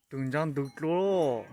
Tus ntsaab ntug dlua lawm.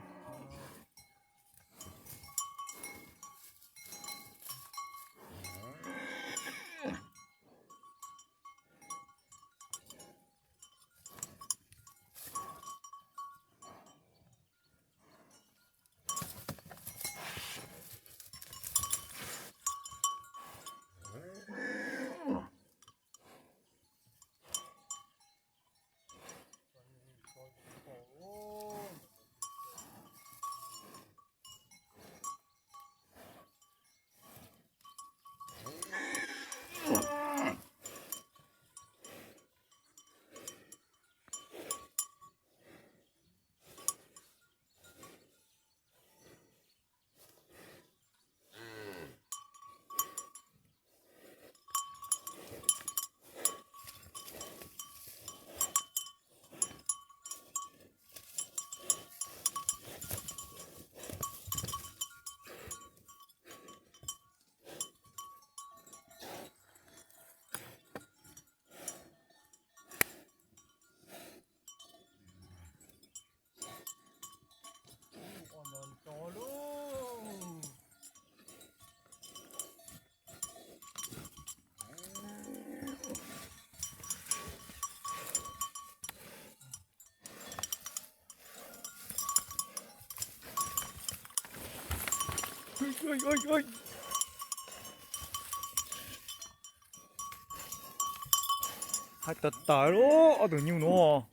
Hais tawv tawv lub ob tug nyuj nuav.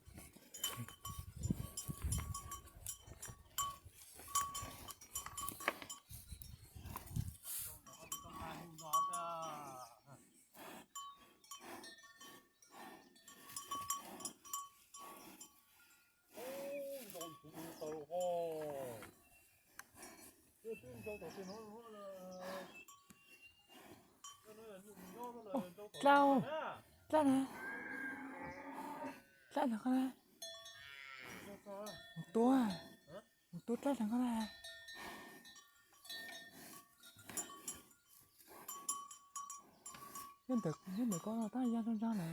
Dlab, dlab na, dlab na koj na. Mus tua, mus tua dlab na koj na. Nyob ntawm, nyob ntawm koj tab yaj ntsaj ntsaj na.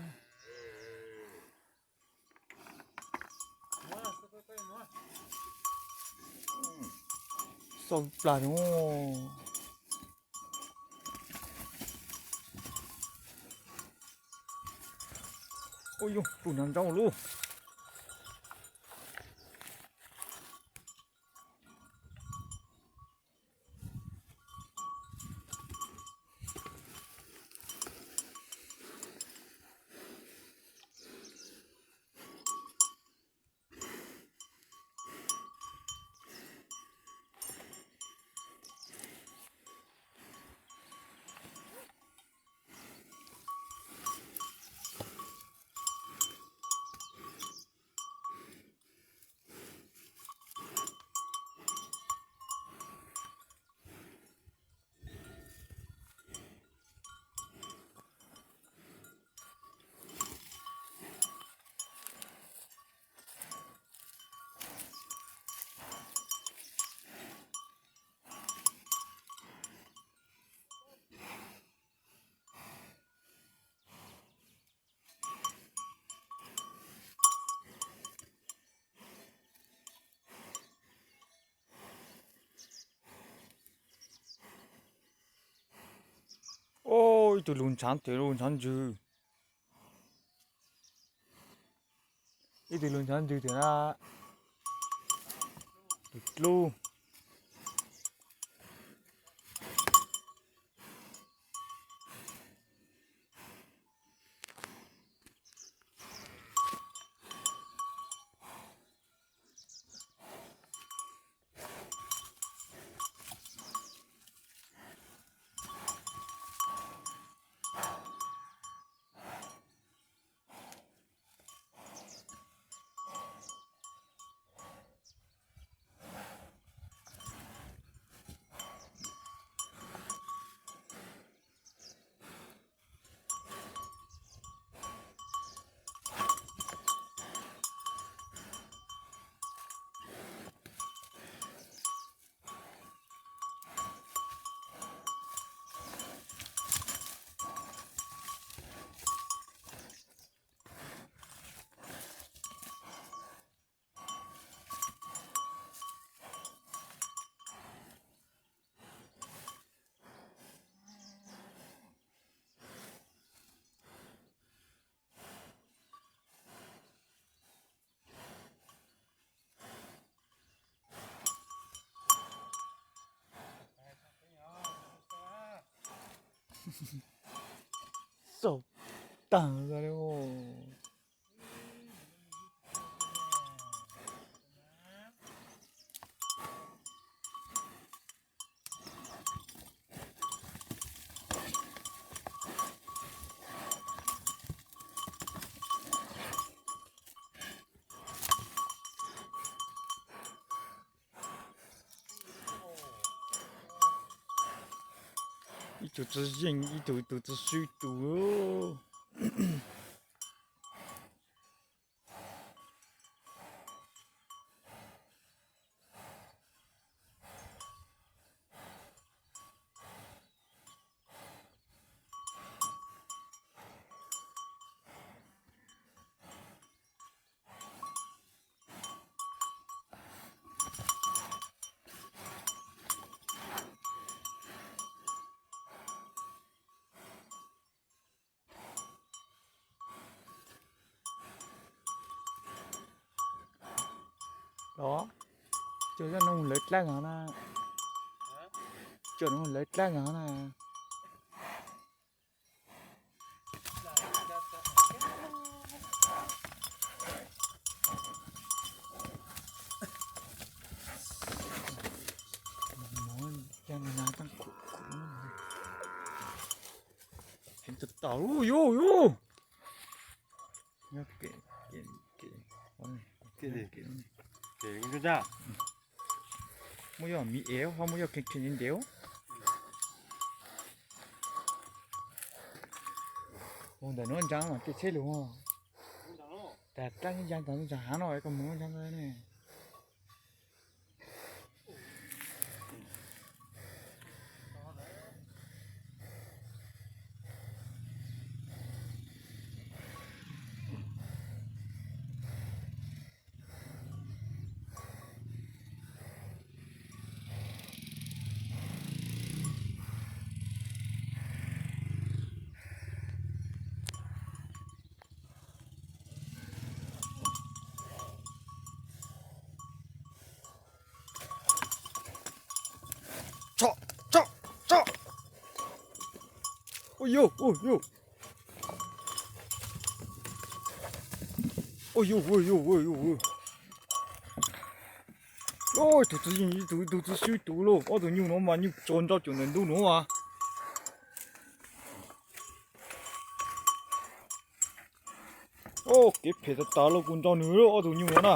Xauj plag no. Ua yog tus nraug nraug lub. Ib tug lug ntshav tes lug ntshav ntsws. Ib tug lug ntshav ntsws tes na. Tus dlub. Xaus tag li. Ib tug tsi yeej ib tug, ib tug tsi swb tus. Los, coj zaj no mus lawv dlaab no na. Coj no mus lawv dlaab no na. Tau, yus, yus. Muaj yog miv ev ho muaj yog kheev kheev ntev. Mus ntawm nuav ntsaa mas tej tsheb lug. Tas dlaab ntsaa tas ntsaa haav no koj mus ntsaa ne. Tso, tso, tso. Ua yug, ua yug. Ua yug, ua yug, ua yug. Ib tug tsi yeej ib tug, ib tug tsi swb ib tug lauj. Ob tug nyuj nuav mas nyuj tsuag nrau cuag ntawm ntub nuav as. Kev phem tas tas lauj, kuv nrau nws lauj ob tug nyuj nuav na.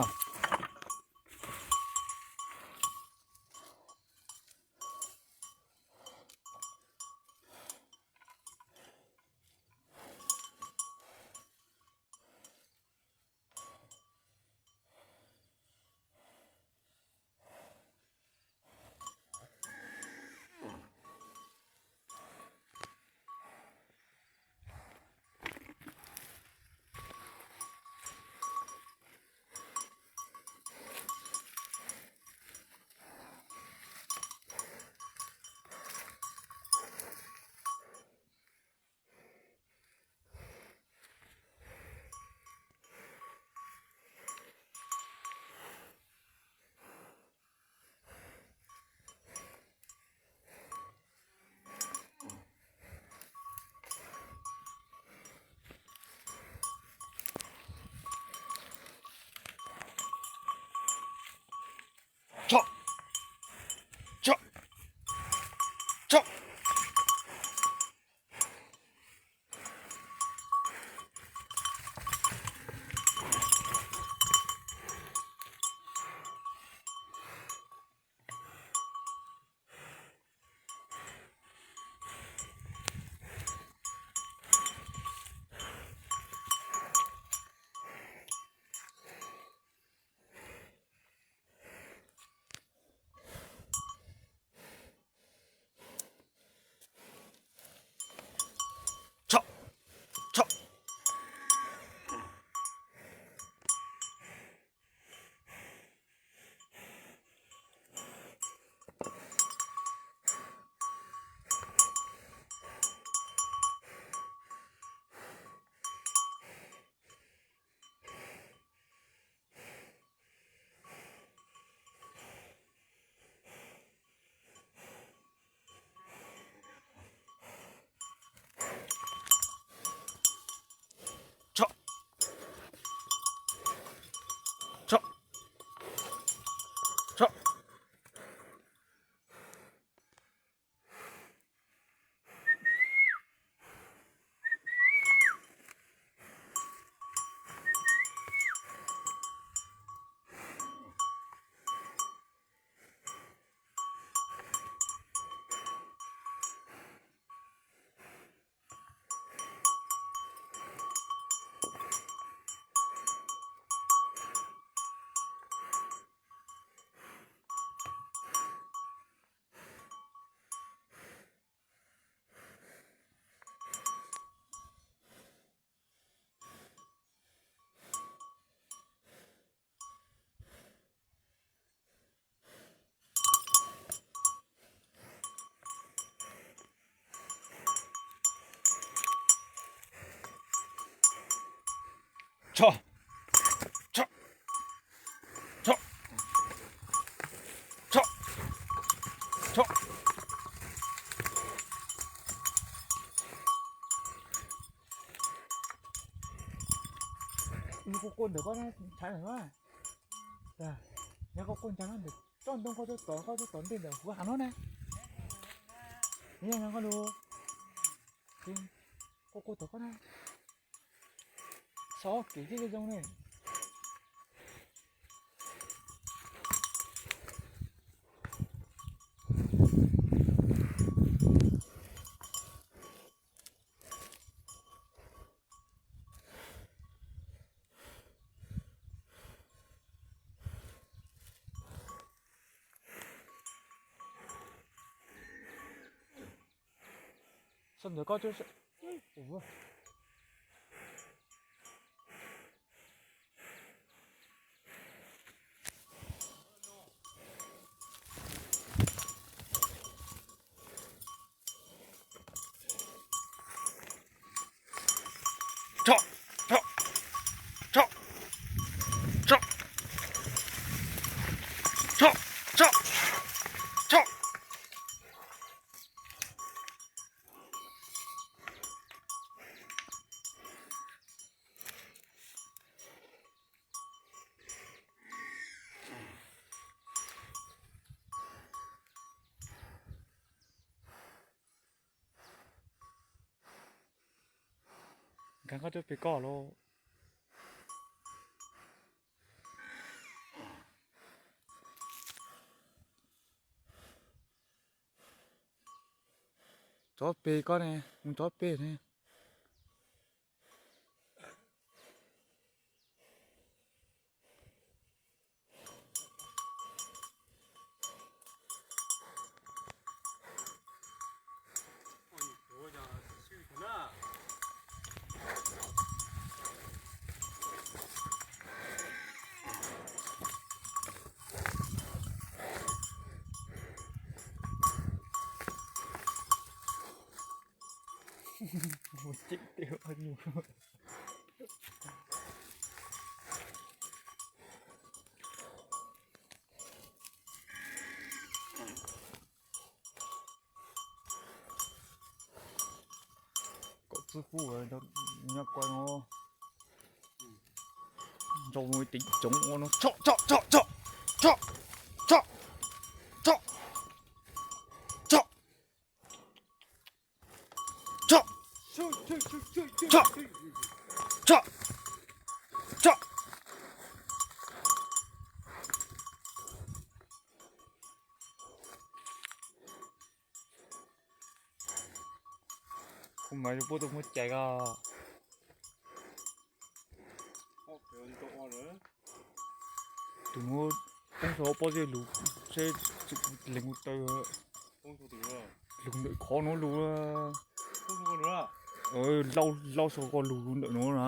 Tso, tso, tso, tso, tso. Nws quaj quaj ntawm koj na, tshav ntawm koj na. Nyob koj quaj ntsa ntawm tsob ntoo, koj tuaj tom, koj tuaj tom ntej ntawm huv hav no na. Nyob koj lus, quaj quaj tom koj na. Xob kev thiaj li zoo ne. Xav ntawm koj. Tso, tso, tso, tso, tso, tso, tso. Nkag koj cov pes koj los. Cov pes koj ne, mus cov pes ne. Mus tseem tiag nyuj. Kom txwb pub nyob koj no. Nrau mus tev coob ua no. Tso, tso, tso, tso, tso, tso, tso, tso, tso, tso, tso. Kuv mas yuav puab tau muab cais ko. Tus nuav poob saum pob zeb lug, seb lees kuv taw. Lug ntawm qhov nuav lug. Lauj, lauj saum ko lug ntawm nuav na.